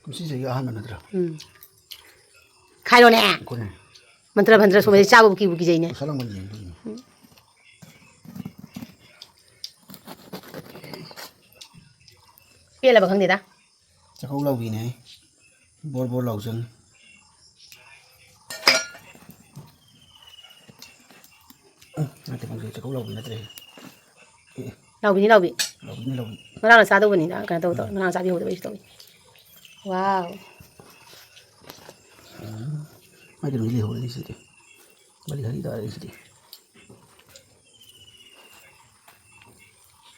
ꯀꯨꯝꯁꯤ ꯆꯍꯤ ꯑꯍꯥꯟꯕ ꯅꯠꯇ꯭ꯔꯥ? ꯎꯝ꯫ ꯈꯥꯏꯔꯣꯅꯦ꯫ ꯑꯩꯈꯣꯏꯅ ꯃꯟꯇ꯭ꯔ ꯐꯟꯇ꯭ꯔ ꯁꯣꯟꯕꯁꯦ ꯆꯥꯕꯕꯨ ꯀꯤꯕꯨ ꯀꯤꯖꯩꯅꯦ꯫ ꯄꯩꯁꯥ ꯂꯥꯡꯕꯟ ꯌꯦꯡꯗꯣꯏꯅꯦ꯫ ꯄꯦꯜꯂꯕ ꯈꯪꯗꯦꯗ꯫ ꯆꯥꯛꯀꯧ ꯂꯥꯎꯕꯤꯅꯦ꯫ ꯕꯣꯔ ꯕꯣꯔ ꯂꯥꯎꯖꯅꯤ꯫ ꯎꯝ, ꯅꯠꯇꯦ, ꯈꯪꯗꯦ, ꯆꯥꯛꯀꯧ ꯂꯥꯎꯕꯤ ꯅꯠꯇ꯭ꯔꯦ꯫ ꯑꯦ, ꯑꯦ꯫ ꯂꯥꯎꯕꯤꯅꯤ, ꯂꯥꯎꯕꯤ꯫ ꯂꯥꯎꯕꯤꯅꯤ, ꯂꯥꯎꯕꯤ꯫ ꯉꯔꯥꯡꯅ ꯆꯥꯗꯧꯕꯅꯤꯅ, ꯀꯩꯅꯣ ꯇꯧ ꯇꯧ, ꯎꯝ꯫ ꯉꯔꯥꯡ ꯆꯥꯕꯤꯍꯧꯗꯕꯩꯁꯨ ꯇꯧꯏ꯫ ꯋꯥꯎ꯫ ꯎꯝ꯫ ꯃꯥꯏ ꯀꯩꯅꯣꯗꯤ ꯂꯩꯍꯧꯔꯦ ꯁꯤꯗꯤ꯫ ꯃꯥꯗꯤ ꯍꯔꯤ ꯇꯥꯔꯦ ꯁꯤꯗꯤ꯫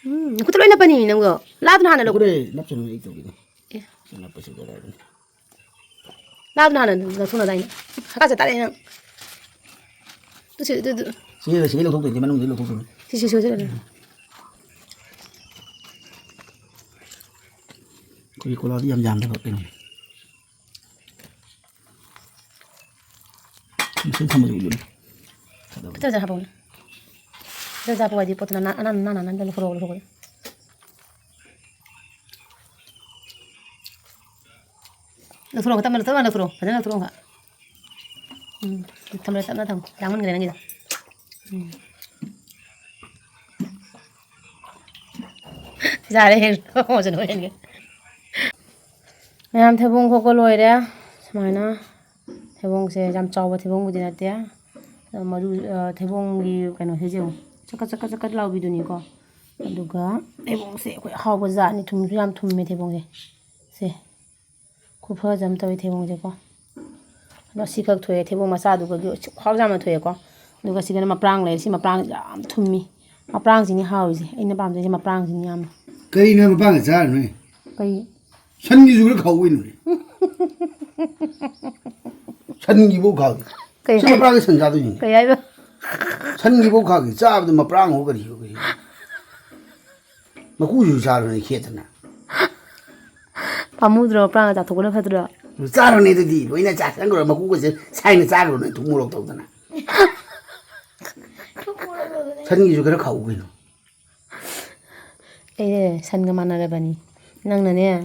ꯎꯝ, ꯅꯈꯨꯠꯇ ꯂꯣꯏ ꯅꯞꯄꯅꯤ ꯅꯪꯗꯣ꯫ ꯂꯥꯗꯨꯅ ꯍꯥꯟꯅ ꯂꯧ-, ꯈꯨꯗꯩ ꯅꯞꯁꯅꯨ, ꯑꯩ ꯇꯧꯒꯦ꯫ ꯑꯦ꯫ ꯁꯤ ꯅꯞꯄꯁꯤ ꯀꯗꯥꯏꯗꯅꯣ? ꯂꯥꯗꯨꯅ ꯍꯥꯟꯅ ꯂꯧꯊꯣꯛꯅꯗꯥꯏꯅꯦ? ꯍꯥꯀꯠꯆ ꯇꯥꯔꯦ ꯅꯪ꯫ ꯇꯨ ꯁꯤ, ꯇꯨ, ꯇꯨ꯫ ꯁꯤ, ꯁꯤ ꯂꯧꯊꯣꯛꯇꯣꯏꯅꯤ, ꯃꯅꯨꯡꯗꯩ ꯂꯧꯊꯣꯛꯇꯣꯏꯅꯤ꯫ ꯁꯤ, ꯁꯤ, ꯁꯤ, ꯁꯤ꯫ ꯑꯩꯈꯣꯏꯒꯤ ꯀꯣꯂꯥꯗꯤ ꯌꯥꯝ ꯌꯥꯝꯗꯕ ꯀꯩꯅꯣ꯫ ꯃꯁꯤꯡ ꯊꯝꯕꯗꯤ ꯎꯠꯂꯨꯅꯦ꯫ ꯐꯖ ꯐꯖ ꯍꯥꯞꯄꯛꯎꯅꯦ꯫ ꯐꯖ ꯐꯖ ꯍꯥꯞꯄꯛꯑꯣ ꯍꯥꯏꯗꯤ ꯄꯣꯠꯇꯨꯅ ꯅꯥ-, ꯑꯅꯥꯟ ꯅꯥꯟꯅ ꯅꯥꯟꯅ ꯂꯧꯊꯣꯔꯛꯑꯣ, ꯂꯧꯊꯣꯔꯛꯑꯣ꯫ ꯂꯧꯊꯣꯔꯛꯑꯣ, ꯇꯞꯅ ꯂꯧꯊꯣꯔꯛꯑꯣ, ꯂꯧꯊꯣꯔꯛꯑꯣ꯫ ꯐꯖꯅ ꯂꯧꯊꯣꯔꯛꯑꯣ꯫ ꯎꯝ, ꯊꯝꯃꯣ, ꯇꯞꯅ ꯊꯝꯃꯣ꯫ ꯌꯥꯝꯃꯟꯈ꯭ꯔꯦ ꯅꯪꯒꯤꯗꯣ꯫ ꯎꯝ꯫ ꯌꯥꯔꯦ, ꯍꯦꯟ-, ꯃꯣꯏꯁꯨ ꯂꯣꯏ ꯍꯦꯟꯒꯦ꯫ ꯃꯌꯥꯝ ꯊꯩꯕꯣꯡ ꯈꯣꯛꯄ ꯂꯣꯏꯔꯦ꯫ ꯁꯨꯃꯥꯏꯅ ꯊꯩꯕꯣꯡꯁꯦ ꯌꯥꯝ ꯆꯥꯎꯕ ꯊꯩꯕꯣꯡꯕꯨꯗꯤ ꯅꯠꯇꯦ꯫ ꯑꯗꯣ ꯃꯔꯨ, ꯑ, ꯊꯩꯕꯣꯡꯒꯤ ꯀꯩꯅꯣꯁꯦ ꯌꯦꯡꯉꯨ꯫ ꯆꯀꯠ, ꯆꯀꯠ, ꯆꯀꯠ ꯂꯥꯎꯕꯤꯗꯨꯅꯤꯀꯣ꯫ ꯑꯗꯨꯒ ꯊꯩꯕꯣꯡꯁꯦ ꯑꯩꯈꯣꯏ ꯍꯥꯎꯕ ꯖꯥꯠꯅꯤ꯫ ꯊꯨꯝꯁꯨ ꯌꯥꯝ ꯊꯨꯝꯃꯦ ꯊꯩꯕꯣꯡꯁꯦ꯫ ꯁꯦ꯫ ꯈꯨꯐꯖ ꯑꯃ ꯇꯧꯋꯦ ꯊꯩꯕꯣꯡꯁꯦꯀꯣ꯫ ꯑꯗꯣ ꯑꯁꯤꯈꯛ ꯊꯣꯛꯑꯦ꯫ ꯊꯩꯕꯣꯡ ꯃꯆꯥꯗꯨꯒꯗꯤ ꯈꯨꯍꯥꯎ ꯌꯥꯝꯅ ꯊꯣꯛꯑꯦꯀꯣ꯫ ꯑꯗꯨꯒ ꯁꯤꯗꯅ ꯃꯄ꯭ꯔꯥꯡ ꯂꯩꯔꯦ꯫ ꯁꯤ ꯃꯄ꯭ꯔꯥꯡꯁꯦ ꯌꯥꯝ ꯊꯨꯝꯃꯤ꯫ ꯃꯄ꯭ꯔꯥꯡꯁꯤꯅꯤ ꯍꯥꯎꯔꯤꯁꯦ꯫ ꯑꯩꯅ ꯄꯥꯝꯖꯩꯁꯦ ꯃꯄ꯭ꯔꯥꯡꯁꯤꯅꯤ ꯌꯥꯝꯅ꯫ ꯀꯔꯤꯅꯣ ꯃꯄ꯭ꯔꯥꯡꯒ ꯆꯥꯔꯤꯅꯣ? ꯀꯩ? ꯁꯟꯒꯤꯁꯨ ꯈꯔ ꯈꯥꯎ ꯀꯩꯅꯣꯅꯦ꯫ ꯁꯟꯒꯤꯐꯥꯎ ꯈꯥꯎꯗꯦ꯫ ꯀꯩ ꯁꯤ ꯍꯥꯏ-, ꯃꯄ꯭ꯔꯥꯡꯒ ꯁꯟ ꯆꯥꯗꯣꯏꯅꯤꯅꯦ꯫ ꯀꯩ ꯍꯥꯏꯕ? ꯁꯟꯒꯤꯐꯥꯎ ꯈꯥꯎꯗꯦ꯫ ꯆꯥꯕꯗ ꯃꯄ꯭ꯔꯥꯡ ꯍꯣ ꯀꯔꯤ ꯍꯣ ꯀꯔꯤ꯫ ꯃꯀꯨꯁꯨ ꯆꯥꯔꯨꯅꯦ ꯈꯦꯠꯇꯅ꯫ ꯄꯥꯝꯃꯨꯗ꯭ꯔꯣ? ꯃꯄ꯭ꯔꯥꯡꯒ ꯆꯥꯊꯣꯛꯄꯅ ꯐꯠꯇ꯭ꯔꯣ? ꯆꯥꯔꯨꯅꯦ ꯑꯗꯨꯗꯤ꯫ ꯂꯣꯏꯅ ꯆꯥꯁꯟꯈ꯭ꯔꯣ꯫ ꯃꯀꯨꯒꯁꯦ ꯁꯥꯏꯅ ꯆꯥꯈ꯭ꯔꯣ ꯅꯣꯏ ꯊꯨꯝ ꯃꯣꯔꯣꯛ ꯇꯧꯗꯅ꯫ ꯁꯟꯒꯤꯁꯨ ꯈꯔ ꯈꯥꯛꯎ ꯀꯩꯅꯣ꯫ ꯑꯦ, ꯁꯟꯒ ꯃꯥꯟꯅꯔꯕꯅꯤ꯫ ꯅꯪꯅꯅꯦ,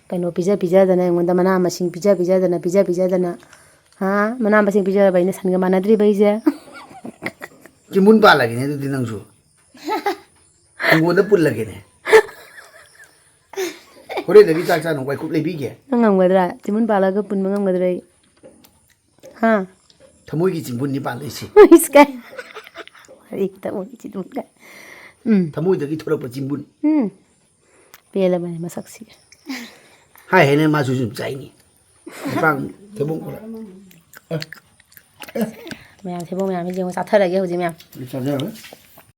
ꯀꯩꯅꯣ ꯄꯤꯖ ꯄꯤꯖꯗꯅ, ꯑꯩꯉꯣꯟꯗ ꯃꯅꯥ ꯃꯁꯤꯡ ꯄꯤꯖ ꯄꯤꯖꯗꯅ, ꯄꯤꯖ ꯄꯤꯖꯗꯅ, ꯍꯥ? ꯃꯅꯥ ꯃꯁꯤꯡ ꯄꯤꯖꯔꯕ ꯑꯩꯅ ꯁꯟꯒ ꯃꯥꯟꯅꯗ꯭ꯔꯤꯕ ꯑꯩꯁꯦ? ꯆꯤꯡꯕꯨꯟ ꯄꯥꯜꯂꯒꯦꯅꯦ ꯑꯗꯨꯗꯤ ꯅꯪꯁꯨ꯫ ꯍꯤꯡꯒꯣꯜꯗ ꯄꯨꯜꯂꯒꯦꯅꯦ꯫ ꯍꯣꯔꯦꯟꯗꯒꯤ ꯆꯥꯛ ꯆꯥꯅꯕ ꯋꯥꯏꯀꯨꯞ ꯂꯩꯕꯤꯒꯦ꯫ ꯅꯪ ꯉꯝꯒꯗ꯭ꯔꯥ? ꯆꯤꯡꯕꯨꯟ ꯄꯥꯜꯂꯒ ꯄꯨꯟꯕ ꯉꯝꯒꯗ꯭ꯔꯥ ꯑꯩ? ꯍꯥ? ꯊꯃꯣꯏꯒꯤ ꯆꯤꯡꯕꯨꯟꯅꯤ ꯄꯥꯜꯂꯛꯏꯁꯦ꯫ ꯏꯁ, ꯀꯥꯏ? ꯋꯥꯔꯤ ꯊꯃꯣꯏꯒꯤ ꯆꯤꯡꯕꯨꯟ ꯀꯥꯏ? ꯎꯝ꯫ ꯊꯃꯣꯏꯗꯒꯤ ꯊꯣꯔꯛꯄ ꯆꯤꯡꯕꯨꯟ꯫ ꯎꯝ꯫ ꯄꯦꯜꯂꯕꯅꯤ ꯃꯁꯛꯁꯤꯒ꯫ ꯍꯥꯏ ꯍꯥꯏꯅ ꯃꯥꯁꯨ ꯁꯨꯝ ꯆꯥꯏꯅꯤ꯫ ꯃꯄꯥꯡ ꯊꯩꯕꯣꯡ ꯈꯔ꯫ ꯃꯌꯥꯝ ꯊꯩꯕꯣꯡ ꯃꯌꯥꯝꯁꯤ ꯌꯦꯡꯉꯨ, ꯆꯥꯊꯔꯒꯦ ꯍꯧꯖꯤꯛ ꯃꯌꯥꯝ꯫ ꯑꯩ ꯆꯥꯖꯔꯣꯏ꯫